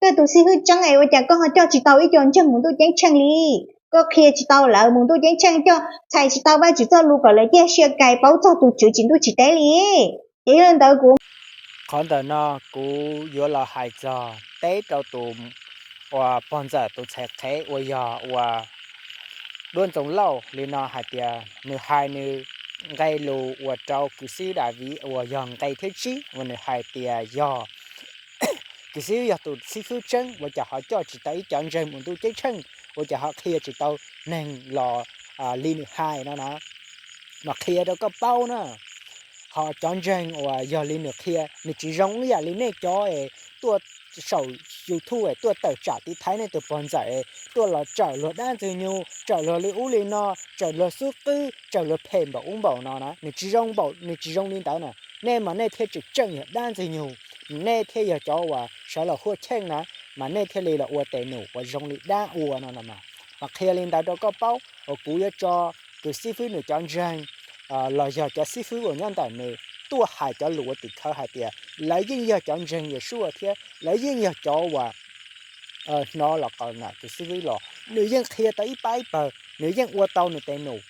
Koj tus xib hwb tseeb es ua cas koj ho coj tsis tau ib co ntseeg mus ntuj ceeb tsheej li? Koj qhia tsis tau lawv mus ntuj ceeb tsheej, coj txhais tsis tau Vajtswv txoj lus kom lawv ciaj sia kais paub txog tus Tswv tsis ntuj tsis teb li. Ces yog li ntawd kuv, qhov ntawm no kuv yuav los hais txog teb rau tus uas pog ntxawm tus ntxhais qhev uas yog uas Duab Ntxoov Lauj li no hais tias nws hais nws nqe lus uas rau kws xib hwb Daviv uas yog nqe thib tsib uas nws hais tias yog kws xib hwb yog tus xib hwb tseeb ua cas ho coj tsis tau ib cov ntseeg mus ntuj ceeb tsheej, ua cas ho qhia tsis tau neeg los li nws hais no na. Mas qhia rau koj paub na, ho cov ntseeg uas yog li nws qhia nws tsis zoo ib yam li nej cov es tuaj saum YouTube es tuaj tawm tsam tiv thaiv nej tus pog ntxawm es tuaj los tsawm luag dab ntxwg nyug, tsawm luag li ub li no, tsawm luag xub qwb, tsawm luag phem npaum ub npaum no na. Nws tsis zoo npaum, nws tsis zoo li ntawd na. Nej mas nej thiaj tseem tseem yog dab ntxwg nyug, nej thiaj yog cov uas sawv los huaj cheej na, mas nej thiaj li los ua tes num uas zoo li dab ua no no mas. Mas qhia li ntawd rau koj paub uas kuv yuav tso kws xib fwb nws cov ntseeg los yog cov xib fwb uas nyob ntawm nws tuaj hais cov lus ua tim khawv hais tias lawv yeej yog cov ntseeg Yeshua thiab lawv yeej yog cov uas hnov los qhov na. Kws xib fwb los nws yeej qhia tau ib pab ib pawg, nws yeej ua tau nws tes num.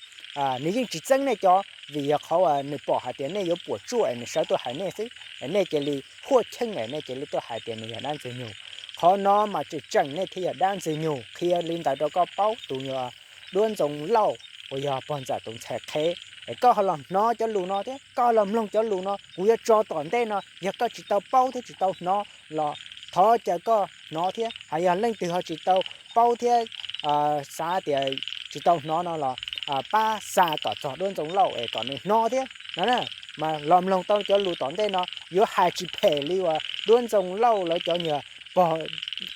Nws yeej tsis txeeb nej cov, vim yog qhov uas nws pom hais tias nej yuav puas tsuaj es nws sawv tuaj hais nej xwb es nej cia li huaj cheej es nej cia li tuaj hais tias nws yog dab ntxwg nyug. Qhov no mas tseem tseem nej thiaj yog dab ntxwg nyug. Qhia li ntawd rau koj paub tus yog Duab Ntxoov Lauj uas yog pog ntxawm tus ntxhais qhev es koj ho los hnov cov lus no thiab koj ho los mloog cov lus no, kuv yuav tso tom ntej no. Yog koj tsis tau paub thiab tsis tau hnov los thov caw koj hnov thiab, hos yog leej twg ho tsis tau paub thiab xav tias tsis tau hnov no los pab xa kom txog Duab Ntxoov Lauj es kom nws hnov thiab no na. Mas los mloog tau cov lus tom ntej no yuav hais tsis phem li uas Duab Ntxoov Lauj lawv cov nyuag pog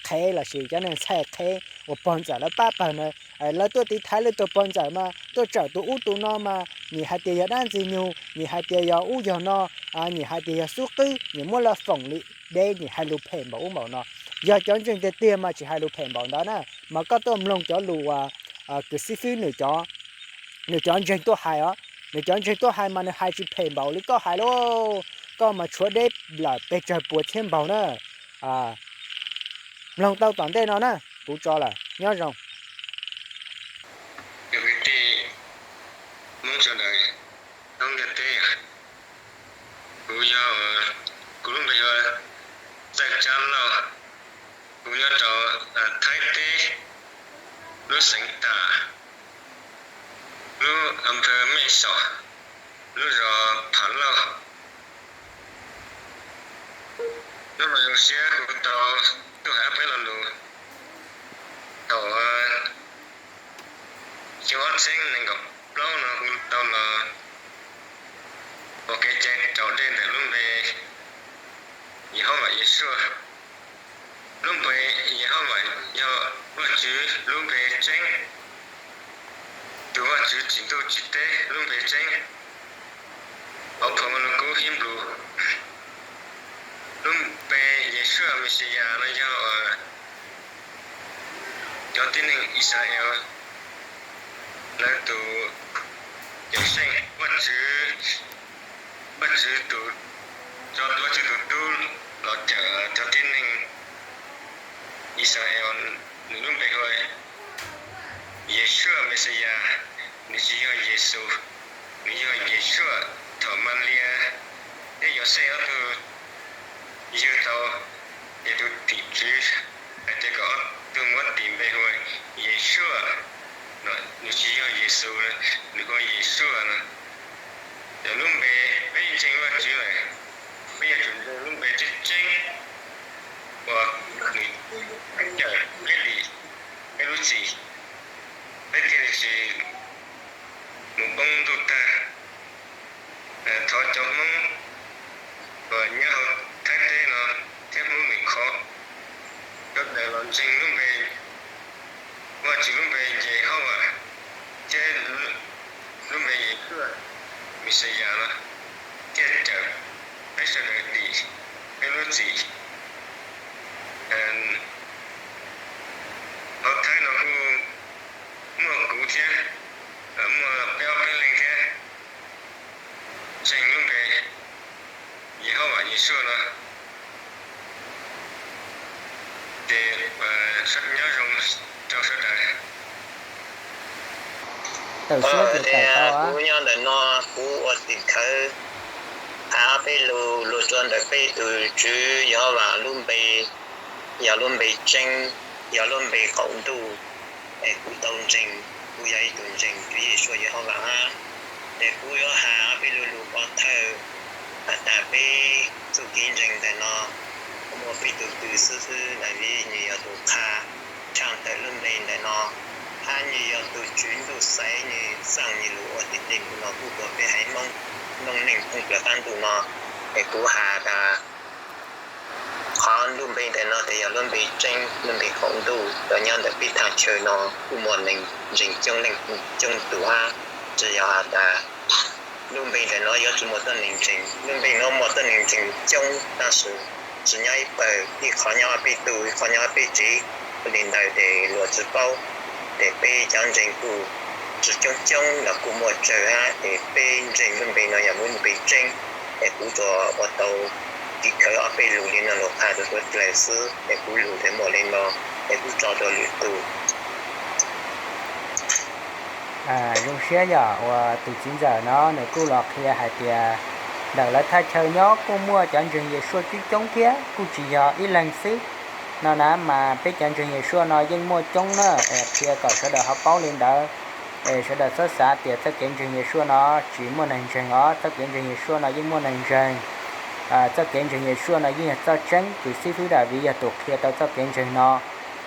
qhev lossis cov neeg ntxhais qhev uas pog ntxawm lawv pab pawg na. Lawv tuaj tiv thaiv lawv tus pog ntxawm mas tuaj tsawm tus ub tus no mas nim hais tias yog dab ntxwg nyug, nim hais tias yog ub yog no, nim hais tias yog xub qwb, nim muab lawv foom li deb, nim hais lus phem npaum ub npaum no. Yog cov ntseeg tiag tiag mas tsis hais lus phem npaum ntawd na. Mas koj tuaj mloog cov lus uas kws xib fwb nws cov, nws cov ntseeg tuaj hais os, nws cov ntseeg tuaj hais mas nws hais tsis phem npaum li koj hais lauj. Koj mas tshuav deb lawm pes tsawg puas txhiab npaug na. Mloog tau tom ntej no na, kuv tso lawm, nyob zoo. Cov kwv tij Hmoob sawv daws thoob ntiaj teb, kuv yog, kuv lub npe hu ua Txawj Tsab Lauj, kuv nyob rau Thaib teb, lub xeev Tam, lub a pha Mej Xom, lub zos Pham Lauj. Hnub no zoo siab kuv tau tuaj hais ob peb lo lus. Thaum xyoo ob txhiab nees nkaum plaub no kuv tau los ua kev cai raus dej ntawm lub npe Yehauvas Yeshua. Lub npe Yehauvas yog Vajtswv lub npe tseeb, tus Vajtswv tsim ntuj tsim teb lub npe tseeb. Hauv phau Vaj Lug Kub Hib Npus, lub npe Yeshua Mexiyas no yog cov tib neeg Yixalayees lawv tus cawm seej, Vajtswv, Vajtswv tus, tso Vajtswv tus tub los cawm cov tib neeg Yixalayees. Nws lub npe hu ua Yeshua Mexiyas, nws tsis yog Yexus, nws yog Yeshua. Thaum Malias thiab Yauxej ob tug yug tau, ces tus tim tswv hais tias kom ob tug muab tis npe hu ua Yeshua, nws tsis yog Yexus, nws hu ua Yeshua no. Yog lub npe, peb yeej ntseeg Vajtswv lawm, peb yuav tsum ntseeg lub npe tseeb tseeb uas nws cawm peb dim peb lub txim, peb thiaj li tsis mus poob ntuj tag. Thov cov Hmoob uas nyob hauv Thaib teb no thiab Hmoob lwm qhov sawv daws los ntseeg lub npe, Vajtswv lub npe Yehauvas thiab lub npe Yeshua Mexiyas no, thiaj cawm peb sawv daws dim peb lub txim. Hauv Thaib no kuj muaj kuv thiab, muaj peb ob peb leeg thiab ntseeg lub npe Yehauvas Yeshua no. Ces nyob zoo rau sawv daws. Tawm suab ces tawm tau. Kuv nyob ntawm no, kuv ua tim khawv hais ob peb lus, lus rau ntawm peb tus Tswv Yehauvas lub npe, yog lub npe tseeb, yog lub npe qaum ntuj, es kuv tau ntseeg, kuv yog ib tug ntseeg Tswv Yeshua Yehauvas hab. Ces kuv yuav hais ob peb lus lus pov thawj has tas peb txuj kev ntseeg ntawm no muaj peb tug tw xib hwb Daviv, nws yog tus qha tshaj tawm lub npe ntawm no, hab nws yog tus Tswv Ntuj Xaiv nws txaj nws lus ua tim tej num no kuj tuav peb haiv Hmoob, Hmoob neej thoob plaws qab ntuj no. Es kuv has tas qhov lub npe ntawm no ces yog lub npe tseeb, lub npe qaum ntuj, cov nyob ntawm peb thaj chaw no kuj muaj neeg ntseeg coob leej coob tus hab. Tsis yog has tas lub npe ntawm no yuav tsis muaj tuab neeg ntseeg, lub npe no muaj tuab neeg ntseeg coob tab sis tsis nyob ib pawg, ib qho nyob peb tug, ib qho nyob peb tsev. Ua li ntawd ces luag tsis paub, ces peb cov ntseeg kuj tsis coob coob los kuj muaj tsawg hab, ces peb ntseeg lub npe no yog lub npe tseeb. Es kuv tsuas ua tau kev khawv ob peb lus li no lus qha rau sawv dlawg xwb, es kuv lus ces muaj li no, es kuv tso rau lwm tus. Zoo siab yog uas tus txiv ntxawm no nws kuj los qhia hais tias ntawm lawv thaj chaw nyob kuj muaj cov ntseeg Yeshua coob coob thiab, kuj tsis yog ib leeg xwb no na, mas peb cov ntseeg Yeshua no yeej muaj coob na. Es qhia kom sawv daws ho paub li ntawd, es sawv daws txhob xav tias txoj kev ntseeg Yeshua no tsis muaj neeg ntseeg os, txoj kev ntseeg Yeshua no yeej muaj neeg ntseeg. Txoj kev ntseeg Yeshua no yeej yog txoj tseeb, tus xib fwb Daviv yog tus qhia tau txoj kev ntseeg no,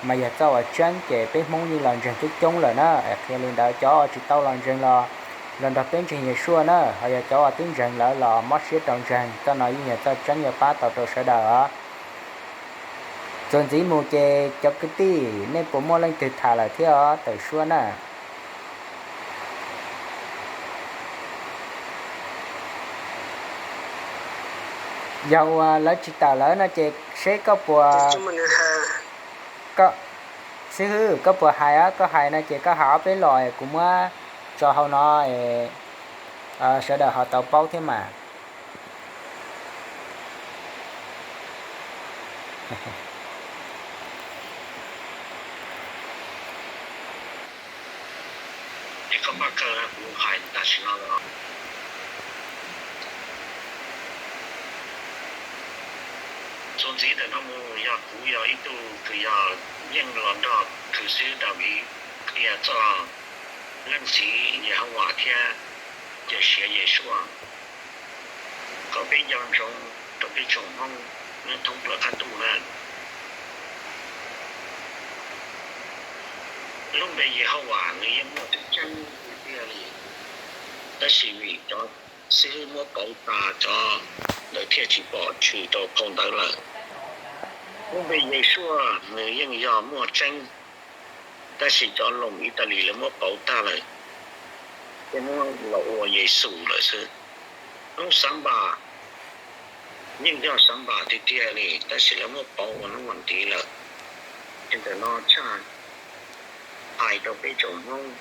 mas yog txoj uas tseeb ces peb Hmoob yeej los ntseeg coob coob lawm na. Es qhia li ntawd, cov uas tsis tau los ntseeg los, los nrog peb ntseeg Yeshua na, ho yog cov uas twb ntseeg lawm los mob siab rau ntseeg, txoj no yeej yog txoj tseeb yuav pab tau rau sawv daws os. Txuas ntxiv mus ces cov kwv tij, nej puas muaj leej twg tham lawm thiab os? Tawm suab na. Yog uas lawv tsis tawm lawm no ces seb koj puas, xib hwb, koj puas hais os? Koj hais no ces koj hais ob peb los kuv muab tso hauv no, sawv daws ho tau paub thiab mas. Koj pab kawg, kuv hais tam sim no lawm. Txuas ntxiv ntawm no mus yog kuv yog ib tug kws yog yeej los nrog kws xib hwb Daviv qhia txoj leej txiv Yehauvas thiab cia siab Yesuas kom peb nco ntsoov rau peb tsoom Hmoob nyob thoob plaws qab ntuj na. Lub npe Yehauvas nws yeej muaj tseeb tseeb tiag tiag li, tab sis vim cov xib hwb muab pauv tas cov ntawd thiaj tsis pom tshwm rau phau ntawv lawm. Lub npe Yesuas nws yeej yog muaj tseeb, tab sis cov Loos Italis lawv muab pauv tag lawm, thiaj muab los ua Yexus lawm xwb. Hnub Xanpam yeej yog Xanpam tiag tiag li, tab sis lawv muab pauv ua hnub vas tiv lawm. Ces ntawm no tshaj hais rau peb tsoom Hmoob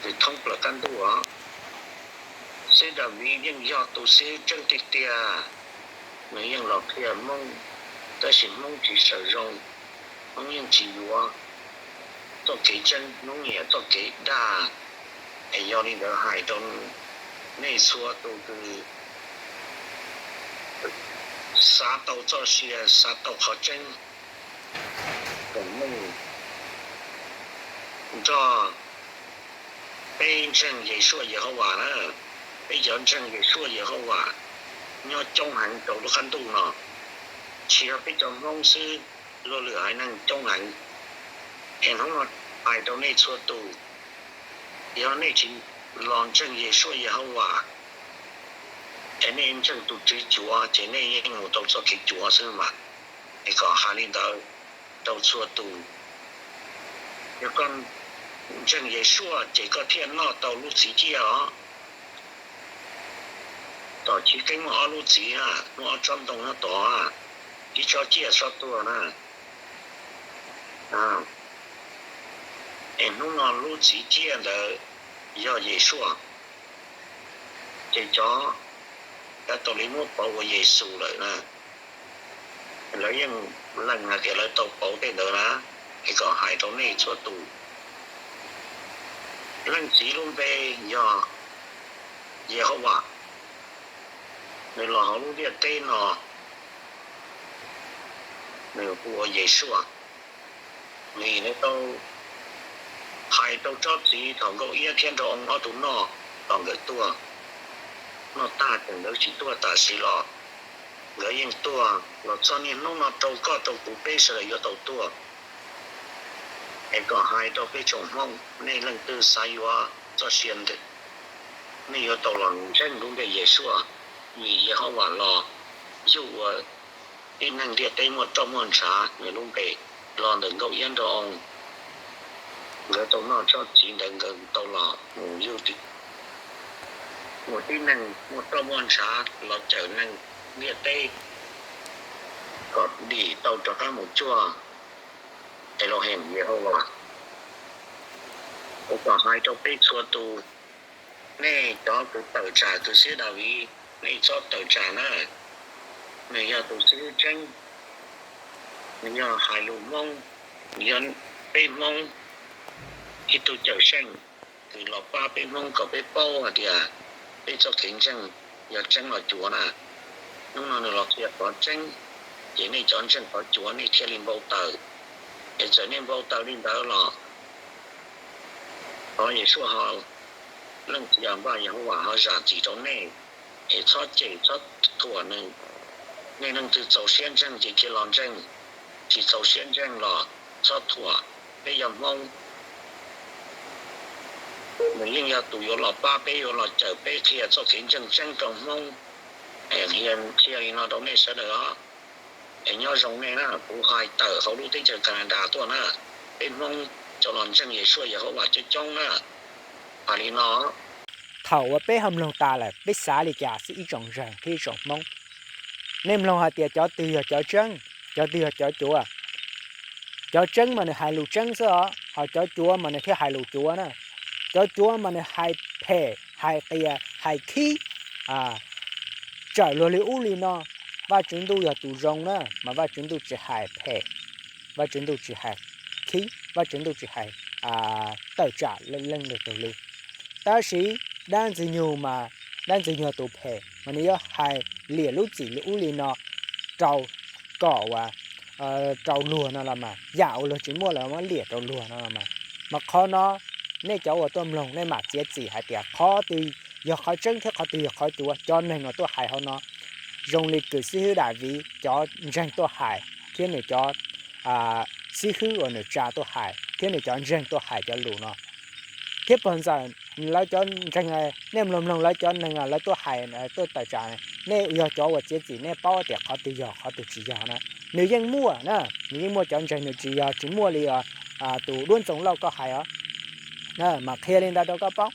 kws thoob plaws qab ntuj os, xib hwb Daviv yeej yog tus xib hwb tseeb tiag tiag, nws yeej los qhia Hmoob, tab sis Hmoob tsis sawm zoo, Hmoob yeej tsis yuav txoj kev tseeb, Hmoob nyiam txoj kev dag. Es yog li ntawd hais rau nej txhua tus kws xav tau txoj sia, xav tau qhov tseeb, kom nej nrog peb ntseeg Yesuas Yehauvas na. Peb cov ntseeg Yesuas Yehauvas nyob coob heev rau lub qab ntuj no, tsis yog peb cov Hmoob xwb, luag lwm haiv neeg coob heev. Es hnub no hais rau nej txhua tus, yog nej tsis los ntseeg Yesuas Yehauvas, es nej ntseeg tus tswv cuav ces nej yeej mus tau txoj kev cuav xwb mas. Es kom hais li ntawd rau txhua tus. Yog koj ntseeg Yesuas ces koj thiaj noj tau lub txiv ciaj os. Tom Chiv Keeb muaj ob lub txiv na, muaj ob tsob ntoo nyob tod, ib tsob ciaj tsob tuag na. Es hnub no lub txiv ciaj ntawd yog Yesuas, ces cov, cov tau li muab pauv ua Yexus lawm na. Lawv yeej lees hais tias lawv tau pauv tej ntawd na, es kom hais rau nej txhua tus. Leej Txiv lub npe yog Yehauvas, nws los hauv lub ntiaj teb no, nws hu ua Yeshua. Vim nws tau hais rau tsob txiv thaum Nkauj Iab thiab Nraug Oo ob tug noj, thaum nkawd tuag, noj tag ces nkawd tsis tuag tam sim los, nkawd yeej tuag los txog niaj hnub no rau koj rau kuv peb sawv daws yuav tau tuag. Es kom hais rau peb tsoom Hmoob, nej leej twg xav yuav txoj sia ntawd, nej yuav tau los ntseeg lub npe Yeshua, vim Yehauvas los yug ua tib neeg ntiaj teb muaj roj muaj ntshav, nws lub npe los ntawm Nkauj Iab Nraug Oo, nkawd tau noj tsob txiv ntawd nkawd tau los mus yug ua tib neeg muaj roj muaj ntshav los cawm neeg ntiaj teb kom dim tau rov qab mus cuag Elohim Yehauvas. Kuv kom hais rau peb txhua tus, nej cov tus tawm tsam tus Xib Hwb Daviv, nej txhob tawm tsam na. Nws yog tus Xib Hwb tseeb, nws yog hais lus Hmoob, nws yog peb Hmoob ib tug cawm seej, nws los pab peb Hmoob kom peb paub hais tias peb txoj kev ntseeg yog tseeb los cuav na. Hnub no nws los qhia qhov tseeb, ces nej cov ntseeg qhov cuav nej thiaj li npau taws. Es txawm nej npau taws li ntawd los thov Yeshua ho, leej txiv Anpaj Yehauvas ho zam txim rau nej, es txhob cem txhob thuam nws. Nej leej twg txaus siab ntseeg ces cia los ntseeg, tsis txaus siab ntseeg los txhob thuam. Peb yog Hmoob, nws yeej yog tus yuav los pab peb, yuav los cawm peb qhia txoj kev ntseeg tseeb rau Hmoob. Qhia li no rau nej sawv daws os. Es nyob zoo nej na, kuv hais tawm hauv lub teb chaws Canada tuaj na, peb Hmoob cov los ntseeg Yeshua Yehauvas coob coob na. Hais li no, thaum uas peb ho mloog tas lawm peb xav li cas xwb ib tsoom ntseeg thiab ib tsoom Hmoob? Nej mloog hais tias cov twg yog cov tseeb, cov twg yog cov cuav? Cov tseeb mas nws hais lus tseeb xwb os, ho cov cuav mas nws thiaj hais lus cuav na. Cov cuav mas nws hais phem, hais qias, hais khib, tsawm luag li ub li no. Vaj Tswv Ntuj yog tus zoo na, mas Vaj Tswv Ntuj tsis hais phem, Vaj Tswv Ntuj tsis hais khib, Vaj Tswv Ntuj tsis hais tawm tsam leej twg li. Tab sis dab Ntxwg Nyoog mas, dab Ntxwg Nyoog tus phem mas nws yuav hais liam lub txim li ub li no rau kom uas rau luag no los mas, yam uas luag tsis muaj los muab liam rau luag no los mas. Mas qhov no nej cov uas tuaj mloog nej mam txiav txim hais tias qhov twg yog qhov tseeb thiab qhov twg yog qhov cuav. Cov neeg uas tuaj hais hauv no zoo li kws xib hwb Daviv cov ntseeg tuaj hais thiab nws cov xib hwb uas nws tsa tuaj hais thiab nws cov ntseeg tuaj hais cov lus no. Thiab pog ntxawm, lawv cov ntseeg, nej mloog mloog lawv cov neeg lawv tuaj hais tuaj tawm tsam, nej yog cov uas txiav txim nej paub tias qhov twg yog qhov twg tsis yog na. Nws yeej muaj na, nws yeej muaj cov ntseeg, nws tsis yog tsis muaj li tus duab ntxoov lauj koj hais os. Mas qhia li ntawd rau koj paub.